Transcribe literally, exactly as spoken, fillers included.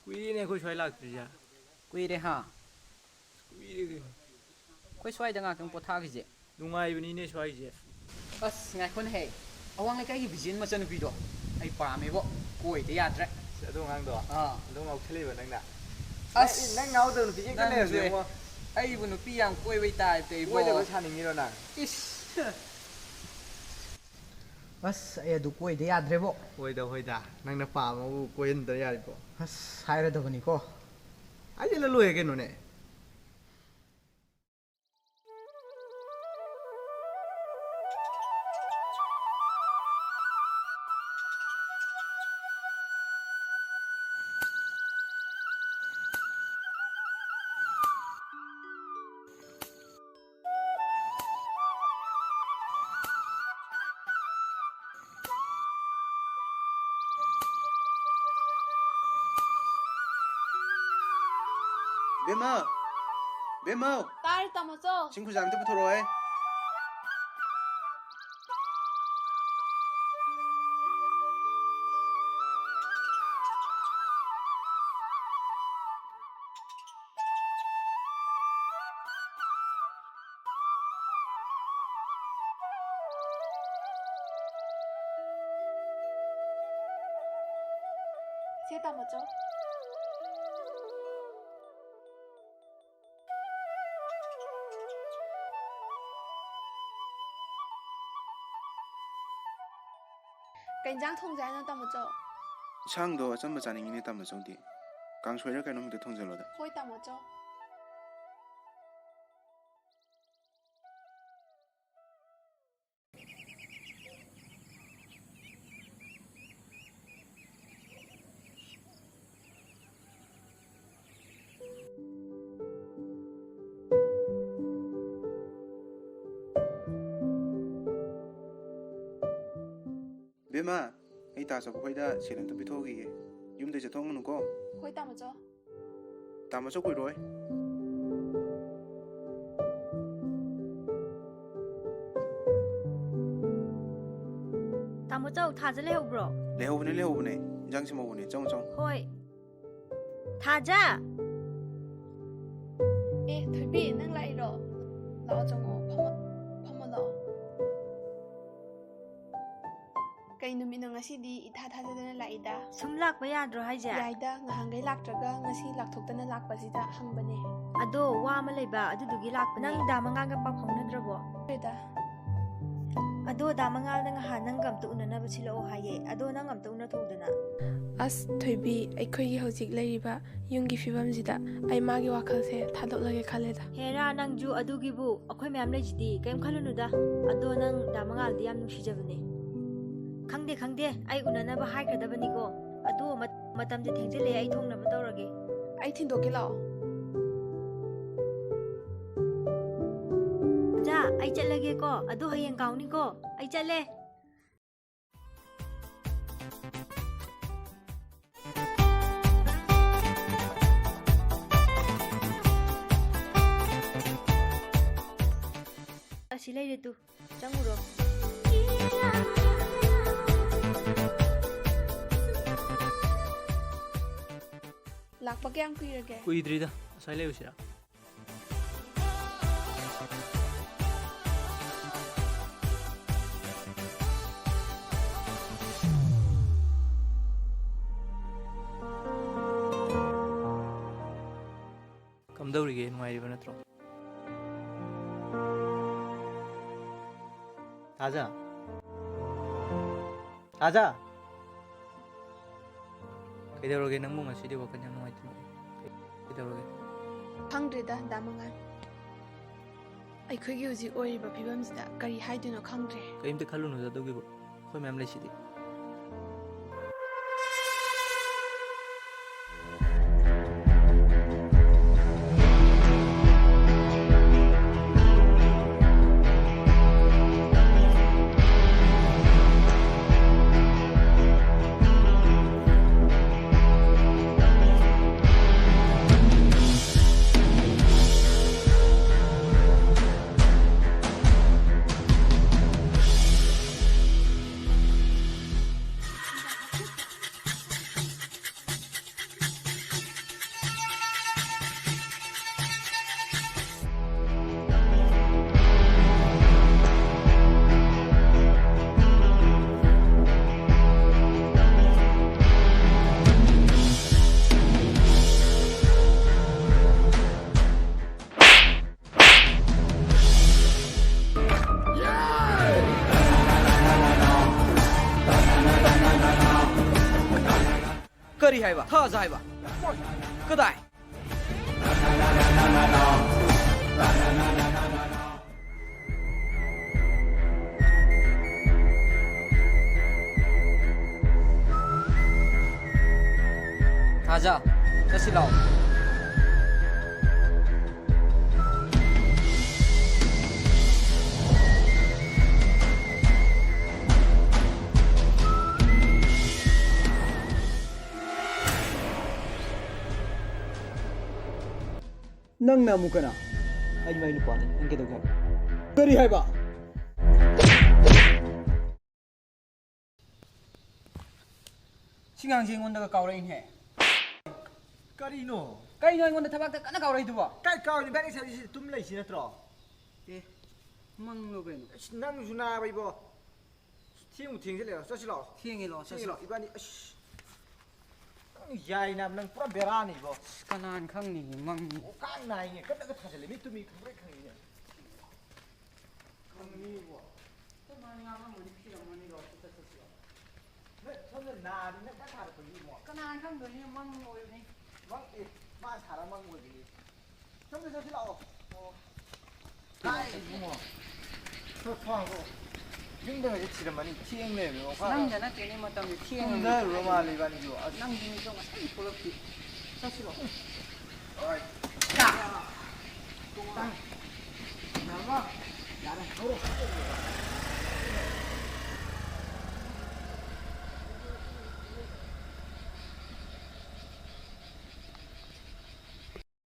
ꯀꯨꯏꯔꯦꯅꯦ ꯑꯩꯈꯣꯏ ꯁ꯭ꯋꯥꯏ ꯂꯥꯛꯇ꯭ꯔꯤꯁꯦ꯫ ꯀꯨꯏꯔꯦ ꯍꯥ? ꯀꯨꯏꯔꯦ ꯀꯩꯅꯣ꯫ ꯑꯩꯈꯣꯏ ꯁ꯭ꯋꯥꯏꯗ ꯉꯥꯛꯇꯪ ꯄꯣꯊꯥꯈꯤꯁꯦ꯫ ꯅꯨꯡꯉꯥꯏꯕꯅꯤꯅꯦ ꯁ꯭ꯋꯥꯏꯁꯦ꯫ ꯑꯁ ꯉꯥꯏꯈꯣꯅꯦꯍꯦ, ꯑꯋꯥꯡ ꯂꯩꯀꯥꯏꯒꯤ ꯕꯤꯖꯦꯟ ꯃꯆꯥꯅꯨꯄꯤꯗꯣ ꯑꯩ ꯄꯥꯝꯃꯦꯕꯣ꯫ ꯀꯣꯏꯗ ꯌꯥꯗ꯭ꯔꯦ꯫ ꯑꯁ ꯑꯗꯨ ꯑꯉꯥꯡꯗꯣ ꯑꯥ꯫ ꯑꯗꯨꯝ ꯉꯥꯎꯁꯜꯂꯛꯏꯕ ꯅꯪꯅ꯫ ꯑꯁ ꯅꯪ ꯉꯥꯎꯗꯕ ꯅꯨꯄꯤꯁꯦ ꯍꯦꯛꯇ ꯅꯪꯁꯨ ꯂꯩꯔꯝꯗꯦ ꯏꯕꯨꯡꯉꯣ꯫ ꯑꯩꯕꯨ ꯅꯨꯄꯤ ꯌꯥꯝ ꯀꯣꯏꯕꯩ ꯇꯥꯏꯞꯇ ꯏꯕꯣ꯫ ꯀꯣꯏꯗꯕ ꯁꯥꯅꯤꯡꯉꯤꯔꯣ ꯅꯪ? ꯏꯁ꯫ ꯑꯁ ꯑꯩ ꯑꯗꯨ ꯀꯣꯏꯗ ꯌꯥꯗ꯭ꯔꯦꯕꯣ꯫ ꯍꯣꯏꯗ ꯍꯣꯏꯗ, ꯅꯪꯅ ꯄꯥꯝꯃꯕꯨ ꯀꯣꯏꯍꯟꯗ ꯌꯥꯔꯤꯕꯣ꯫ ꯑꯁ ꯍꯥꯏꯔꯗꯕꯅꯤꯀꯣ꯫ ꯍꯥꯏꯖꯤꯜꯂ ꯂꯣꯏꯔꯦ ꯀꯩꯅꯣꯅꯦ꯫ ꯕꯦꯝꯃ! ꯕꯦꯝꯃ! ꯇꯥꯔꯦ, ꯇꯥꯃꯣꯆꯧ꯫ ꯏꯁꯤꯡ ꯈꯨꯖꯥꯏ ꯑꯝꯇ ꯄꯨꯊꯣꯔꯛꯑꯣꯍꯦ꯫ ꯁꯦ, ꯇꯥꯃꯣꯆꯧ꯫ ꯀꯩ ꯏꯟꯖꯥꯡ ꯊꯣꯡꯖꯦ ꯍꯥꯏꯅꯣ, ꯇꯥꯃꯣꯆꯧ? ꯏꯟꯁꯥꯡꯗꯣ ꯑꯆꯝꯕ ꯆꯥꯅꯤꯡꯉꯤꯅꯦ, ꯇꯥꯃꯣꯆꯧꯗꯤ꯫ ꯀꯥꯡꯁꯣꯏꯔ ꯀꯩꯅꯣꯝ ꯍꯦꯛꯇ ꯊꯣꯡꯖꯜꯂꯣꯗ꯫ ꯍꯣꯏ, ꯇꯥꯃꯣꯆꯧ꯫ ꯕꯦꯝꯃ, ꯑꯩ ꯇꯥ ꯆꯧꯕ ꯈꯣꯏꯗ ꯁꯦꯜ ꯑꯝꯇ ꯄꯤꯊꯣꯛꯈꯤꯒꯦ꯫ ꯌꯨꯝꯗꯩ ꯆꯠꯊꯣꯛꯍꯟꯒꯅꯨꯀꯣ꯫ ꯍꯣꯏ, ꯇꯥꯃꯣꯆꯧ꯫ ꯇꯥꯃꯣ ꯆꯧ ꯀꯨꯏꯔꯣꯏ꯫ ꯇꯥꯃꯣ ꯆꯧ, ꯊꯥꯖ ꯂꯩꯍꯧꯕ꯭ꯔꯣ? ꯂꯩꯍꯧꯕꯅꯦ, ꯂꯩꯍꯧꯕꯅꯦ꯫ ꯏꯟꯖꯥꯡ ꯁꯦꯝꯍꯧꯕꯅꯦ꯫ ꯆꯪꯉꯣ, ꯆꯪꯉꯣ꯫ ꯍꯣꯏ꯫ ꯊꯥꯖ! ꯑꯦ, ꯊꯣꯏꯕꯤ, ꯅꯪ ꯂꯥꯛꯏꯔꯣ? ꯂꯥꯛꯑꯣ, ꯆꯪꯉꯣ꯫ ꯐꯝꯃꯣ, ꯐꯝꯃꯣ, ꯂꯥꯛꯑꯣ꯫ ꯀꯩ ꯅꯨꯃꯤꯠꯅꯣ ꯉꯁꯤꯗꯤ ꯏꯊꯥ ꯊꯥꯖꯗꯅ ꯂꯥꯛꯏꯗ? ꯁꯨꯝ ꯂꯥꯛꯄ ꯌꯥꯗ꯭ꯔꯣ ꯍꯥꯏꯁꯦ? ꯌꯥꯏꯗ, ꯉꯍꯥꯟꯈꯩ ꯂꯥꯛꯇ꯭ꯔꯒ ꯉꯁꯤ ꯂꯥꯛꯊꯣꯛꯇꯅ ꯂꯥꯛꯄꯁꯤꯗ ꯍꯪꯕꯅꯦ꯫ ꯑꯗꯣ ꯋꯥ ꯑꯃ ꯂꯩꯕ, ꯑꯗꯨꯗꯨꯒꯤ ꯂꯥꯛꯄꯅꯦ꯫ ꯅꯪ ꯗꯥ ꯃꯉꯥꯜꯒ ꯄꯥꯎ ꯐꯥꯎꯅꯗ꯭ꯔꯕꯣ? ꯐꯥꯎꯅꯗ꯭ꯔꯦꯗ꯫ ꯑꯗꯣ ꯗꯥ ꯃꯉꯥꯜꯅ ꯉꯍꯥꯟ ꯅꯪꯒ ꯑꯝꯇ ꯎꯅꯅꯕ ꯁꯤꯜꯂꯛꯑꯣ ꯍꯥꯏꯌꯦ꯫ ꯑꯗꯣ ꯅꯪ ꯑꯝꯇ ꯎꯅꯊꯣꯛꯎꯗꯅ꯫ ꯑꯁ ꯊꯣꯏꯕꯤ, ꯑꯩꯈꯣꯏꯒꯤ ꯍꯧꯖꯤꯛ ꯂꯩꯔꯤꯕ ꯌꯨꯝꯒꯤ ꯐꯤꯕꯝꯁꯤꯗ ꯑꯩ ꯃꯥꯒꯤ ꯋꯥꯈꯜꯁꯦ ꯊꯥꯗꯣꯛꯂꯒꯦ ꯈꯜꯂꯦꯗ꯫ ꯍꯦꯔꯥ, ꯅꯪꯁꯨ ꯑꯗꯨꯒꯤꯕꯨ? ꯑꯩꯈꯣꯏ ꯃꯌꯥꯝ ꯂꯩꯁꯤꯗꯤ, ꯀꯩꯝ ꯈꯜꯂꯨꯅꯨꯗ꯫ ꯑꯗꯣ ꯅꯪ ꯗꯥ ꯃꯉꯥꯜꯗꯤ ꯌꯥꯝ ꯅꯨꯡꯁꯤꯖꯕꯅꯦ꯫ ꯈꯪꯗꯦ, ꯈꯪꯗꯦ, ꯑꯩ ꯎꯅꯅꯕ ꯍꯥꯏꯈ꯭ꯔꯗꯕꯅꯤꯀꯣ꯫ ꯑꯗꯣ ꯃꯠ-, ꯃꯇꯝꯁꯦ ꯊꯦꯡꯖꯤꯜꯂꯛꯑꯦ, ꯑꯩ ꯊꯣꯡꯅꯕ ꯇꯧꯔꯒꯦ꯫ ꯑꯩ ꯊꯤꯟꯗꯣꯛꯀꯦ ꯂꯥꯛꯑꯣ꯫ ꯑꯣꯖꯥ, ꯑꯩ ꯆꯠꯂꯒꯦꯀꯣ꯫ ꯑꯗꯣ ꯍꯌꯦꯡ ꯀꯥꯎꯅꯤꯀꯣ꯫ ꯑꯩ ꯆꯠꯂꯦ꯫ ꯑꯁꯤ ꯂꯩꯔꯦ ꯇꯨ, ꯆꯪꯉꯨꯔꯣ꯫ ꯂꯥꯛꯄ ꯀꯌꯥꯝ ꯀꯨꯏꯔꯒꯦ? ꯀꯨꯏꯗ꯭ꯔꯤꯗ, ꯑꯁ꯭ꯋꯥꯏ ꯂꯩꯔꯨꯁꯤꯔꯥ? ꯀꯝꯗꯧꯔꯤꯒꯦ? ꯅꯨꯡꯉꯥꯏꯔꯤꯕ ꯅꯠꯇ꯭ꯔꯣ? ꯊꯥꯖ? ꯊꯥꯖ? ꯀꯩꯗꯧꯔꯒꯦ ꯅꯪꯕꯨ ꯉꯁꯤꯗꯤ ꯋꯥꯈꯜ ꯌꯥꯝ ꯅꯨꯡꯉꯥꯏꯇꯅ? ꯀꯩꯗꯧꯔꯒꯦ? ꯈꯪꯗ꯭ꯔꯦꯗ, ꯗꯥ ꯃꯉꯥꯜ꯫ ꯑꯩꯈꯣꯏꯒꯤ ꯍꯧꯖꯤꯛ ꯑꯣꯏꯔꯤꯕ ꯐꯤꯕꯝꯁꯤꯗ ꯀꯔꯤ ꯍꯥꯏꯗꯣꯏꯅꯣ ꯈꯪꯗ꯭ꯔꯦ꯫ ꯀꯔꯤꯝꯇ ꯈꯜꯂꯨꯅꯨꯗ ꯑꯗꯨꯒꯤꯕꯨ꯫ ꯑꯩꯈꯣꯏ ꯃꯌꯥꯝ ꯂꯩꯁꯤꯗꯤ꯫ ꯀꯥꯖꯥ ꯍꯥꯏꯕ? ꯀꯗꯥꯏ? ꯀꯥꯖꯥ, ꯆꯠꯁꯤ ꯂꯥꯛꯑꯣ꯫ ꯅꯪꯅ ꯑꯃꯨꯛ ꯀꯅꯥ? ꯑꯩ ꯃꯥꯏ ꯅꯨꯄꯥꯅꯤ꯫ ꯅꯪ ꯀꯩꯗꯧꯒꯦ ꯍꯥꯏꯕ? ꯀꯔꯤ ꯍꯥꯏꯕ? ꯁꯤ ꯉꯥꯡꯁꯦ ꯑꯩꯉꯣꯟꯗꯒ ꯀꯥꯎꯔꯛꯏꯅꯦ꯫ ꯀꯔꯤꯅꯣ? ꯀꯩꯅꯣ ꯑꯩꯉꯣꯟꯗ ꯊꯕꯛꯇ ꯀꯟꯅ ꯀꯥꯎꯔꯛꯏꯗꯨꯕꯣ? ꯀꯥꯏ ꯀꯥꯎꯔꯤꯅꯣ? ꯏꯕꯥꯅꯤ ꯉꯁꯥꯏꯗꯩ ꯁꯤꯗ ꯇꯨꯝ ꯂꯩꯁꯤ ꯅꯠꯇ꯭ꯔꯣ? ꯑꯦ, ꯃꯪꯂꯣ ꯀꯩꯅꯣ? ꯑꯁ, ꯅꯪꯁꯨ ꯅꯥꯕ ꯏꯕꯣ꯫ ꯊꯦꯡꯕꯨ ꯊꯦꯡꯖꯤꯜꯂꯛꯑꯦ꯫ ꯆꯠꯁꯤ ꯂꯥꯛꯑꯣ꯫ ꯊꯦꯡꯉꯦ ꯂꯥꯛꯑꯣ, ꯆꯠꯁꯤ ꯊꯦꯡꯉꯦ ꯂꯥꯛꯑꯣ꯫ ꯂꯥꯛꯑꯣ꯫ ꯏꯕꯥꯅꯤ, ꯑꯁ꯫ ꯅꯪ ꯌꯥꯏ ꯅꯥꯕ, ꯅꯪ ꯄꯨꯔꯥ ꯕꯦꯔꯥꯅꯤ ꯏꯕꯣ꯫ ꯑꯁ, ꯀꯅꯥꯅ ꯈꯪꯅꯤ, ꯃꯪ꯫ ꯑꯣ, ꯀꯥꯡ ꯅꯥꯏꯅꯦ꯫ ꯀꯟꯅꯒ ꯊꯥꯖꯜꯂꯦ꯫ ꯃꯤ ꯇꯨꯝꯃꯤ ꯈꯪꯄ꯭ꯔꯦꯛ ꯈꯪꯉꯤꯅꯦ꯫ ꯈꯪꯅꯤꯕꯣ꯫ ꯑꯩꯈꯣꯏ ꯃꯥꯅ ꯉꯥꯡꯉꯝꯃꯗꯤ ꯄꯤꯔꯝꯃꯅꯤꯗꯣ, ꯁꯤ ꯆꯠ ꯆꯠꯁꯤꯔꯣ? ꯅꯣꯏ ꯁꯣꯝꯗ ꯅꯥꯔꯗꯤ ꯅꯪ ꯀꯥꯏ ꯊꯥꯔꯛꯄꯒꯤ ꯏꯕꯨꯡꯉꯣ? ꯀꯅꯥꯅ ꯈꯪꯗꯣꯏꯅꯤ, ꯃꯪ ꯑꯣꯏꯕꯅꯤ꯫ ꯃꯪ, ꯑꯦ, ꯃꯥ ꯊꯥꯔ ꯃꯪ ꯑꯣꯏꯕꯅꯤ꯫ ꯁꯣꯝꯗ ꯆꯠꯁꯤ ꯂꯥꯛꯑꯣ꯫ ꯑꯣ꯫ ꯀꯥꯏ ꯏꯕꯨꯡꯉꯣ? ꯊꯣꯛ, ꯊꯣꯡ ꯍꯥꯡꯗꯣꯛꯑꯣ꯫ ꯌꯨꯝꯗ ꯍꯧꯖꯤꯛ ꯊꯤꯔꯝꯃꯅꯤ, ꯊꯦꯡ ꯂꯩꯔꯝꯃꯦ, ꯃꯈꯥꯗ꯫ ꯅꯪꯗ ꯅꯠꯇꯦꯅꯦ, ꯃꯇꯝꯁꯦ ꯊꯦꯡꯉꯕꯅꯤ꯫ ꯇꯨꯝꯊꯔꯨꯔ ꯃꯥꯜꯂꯦ ꯏꯕꯥꯅꯤꯁꯨ꯫ ꯑꯁ꯫ ꯅꯪꯗꯤ ꯃꯤꯗꯣ ꯉꯁꯥꯏ ꯊꯣꯛꯂꯛꯇꯦ꯫ ꯆꯠꯁꯤꯔꯣ? ꯍꯣꯏ꯫ ꯌꯥꯔꯦ, ꯍꯧꯔꯣ꯫